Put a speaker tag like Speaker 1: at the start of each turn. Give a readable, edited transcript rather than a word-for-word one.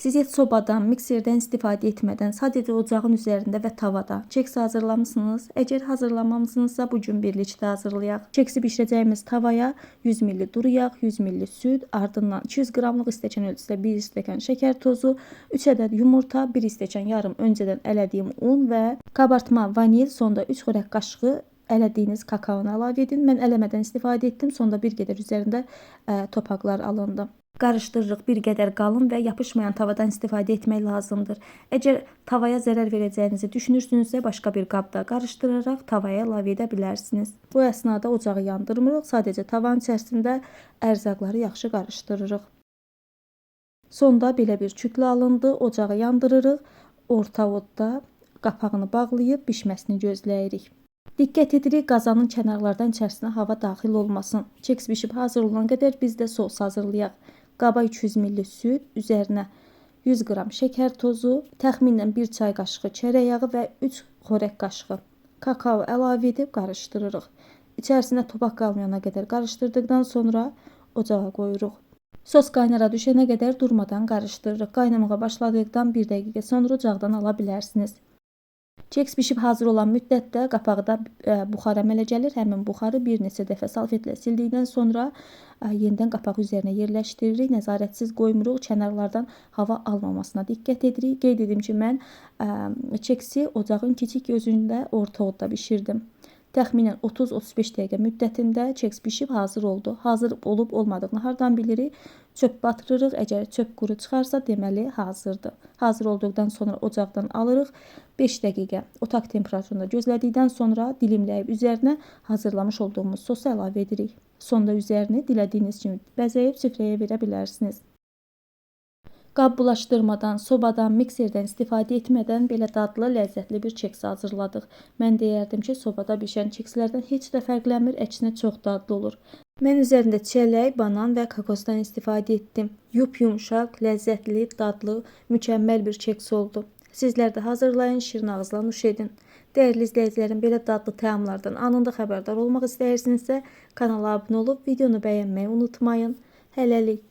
Speaker 1: Siz heç sobadan, mikserdən istifadə etmədən sadəcə ocağın üzərində və tavada keks hazırlamısınız. Əgər hazırlamamısınızsa bu gün birlikdə hazırlayaq. Keksi bişirəcəyimiz tavaya 100 ml duru yağ, 100 ml süd, ardından 200 qramlıq stəkan ölçüsündə 1 stəkan şəkər tozu, 3 ədəd yumurta, 1 stəkan yarım öncədən ələdiyim un və kabartma vanil, sonda 3 xörək qaşığı ələdiyiniz kakaonu əlavə edin. Mən ələmədən istifadə etdim. Sonda bir qədər üzərində topaqlar alındı. Qarışdırırıq. Bir qədər qalın və yapışmayan tavadan istifadə etmək lazımdır. Əgər tavaya zərər verəcəyinizi düşünürsünüzsə, başqa bir qabda qarışdıraraq tavaya əlavə edə bilərsiniz. Bu əsnada ocağı yandırmırıq. Sadəcə tavanın içərisində ərzaqları yaxşı qarışdırırıq. Sonda belə bir kütlə alındı. Ocağı yandırırıq. Orta odda qapağını bağlayıb bişməsini gözləyirik. Diqqət edirik, qazanın kənarlardan içərisinə hava daxil olmasın. Keks bişib hazır olan qədər biz də sos hazırlayaq. Qaba 200 ml süd, üzərinə 100 qram şəkər tozu, təxminən 1 çay qaşığı çörək yağı və 3 xörək qaşığı kakao əlavə edib qarışdırırıq. İçərisinə topaq qalmayana qədər qarışdırdıqdan sonra ocağa qoyuruq. Sos qaynara düşənə qədər durmadan qarışdırırıq. Qaynamağa başladıqdan 1 dəqiqə sonra ocaqdan ala bilərsiniz. Keks bişib hazır olan müddətdə qapaqda buxar əmələ gəlir. Həmin buxarı bir neçə dəfə salfetlə sildikdən sonra yenidən qapağı üzərinə yerləşdiririk. Nəzarətsiz qoymuruq. Kənarlardan hava almamasına diqqət edirik. Qeyd edim ki, mən keksi ocağın kiçik gözündə orta odda bişirdim. Təxminən 30-35 dəqiqə müddətində keks bişib hazır oldu. Hazır olub olmadığını hardan bilirik? Çöp batırırıq. Əgər çöp quru çıxarsa, deməli hazırdır. Hazır olduqdan sonra ocaqdan alırıq. 5 dəqiqə otaq temperaturunda gözlədikdən sonra dilimləyib üzərinə hazırlamış olduğumuz sosu əlavə edirik. Sonda üzərini dilədiyiniz kimi bəzəyib süfrəyə verə bilərsiniz. Qab bulaşdırmadan, sobadan, mikserdən istifadə etmədən belə dadlı, ləzzətli bir keks hazırladıq. Mən deyərdim ki, sobada bişən kekslərdən heç də fərqlənmir, əksinə çox dadlı olur. Mən üzərində çələk, banan və kokosdan istifadə etdim. Yup-yumşaq, ləzzətli, dadlı, mükəmməl bir keks oldu. Sizlər də hazırlayın, şirin ağızla nuş edin. Dəyərli izləyicilərim, belə dadlı təamlardan anında xəbərdar olmaq istəyirsinizsə, kanala abunə olub videonu bəyənməyi unutmayın. Hələlik.